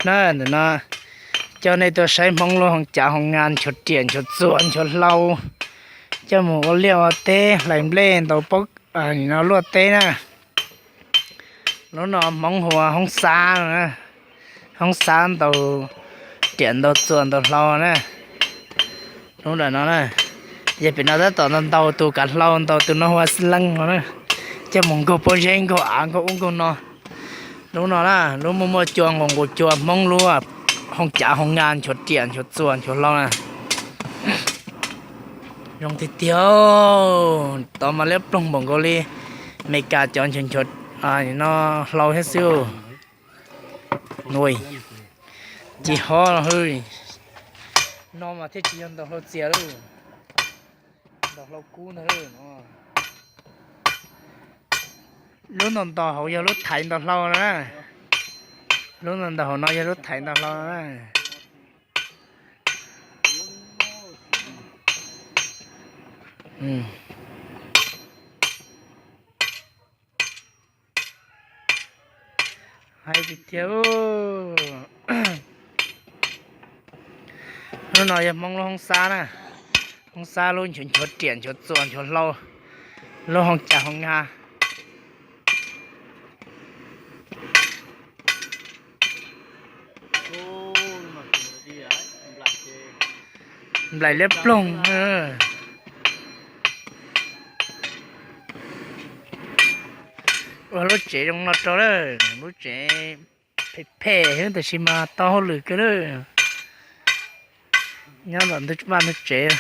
Na, ntawm no coj nej tuaj saib Hmoob lub hoo cav hoo nas nchuav riam nchuav txuas nchuav hlau, coj mus ua liaj ua teb hlais nplej ntaus pob no luaj teb na. Lub no Hmoob hu ua hoob xab, hoob xab ntaus riam ntaus txuas ntaus hlau na. Lub ntawm no na, yog pem no tab tom ntau tus kav hlau ntau tus no hu ua xi leej no na, coj mus nkaug pob zeb nkaug av nkaug ub nkaug no. Lub no na, lub muaj muaj cua nqus nqus cua Hmoob lub hoo cav hoo nas nchuav riam nchuav txuas nchuav hlau na. Zoo tiag tiag, tod mas liab ploog npaum nkaus li Meskas cov nchuav nchuav no hlau thiab xwb. Ci hob no hwj, no mas thiaj tsis yog ntaus hlau txias lawm, ntaus hlau kub ntag. Lub ntaus ntaus hauv yog lub thaiv ntaus hlau na. Lub ntaus ntaus hauv no yog lub thaiv ntaus hlau na. Hais tiag tiag, lub no yog Hmoob lub hoob xab na, hoob xab lub nchuav nchuav riam nchuav txuas nchuav hlau, lub hoo cav hoo nas. Nplaim liab ploog. Ua lub tsev zoo no rau lawm, lub tsev phem phem xwb tab sis mas tau hauj lwm kawg lawm. Nyob ntawm ntug vaj ntug tsev.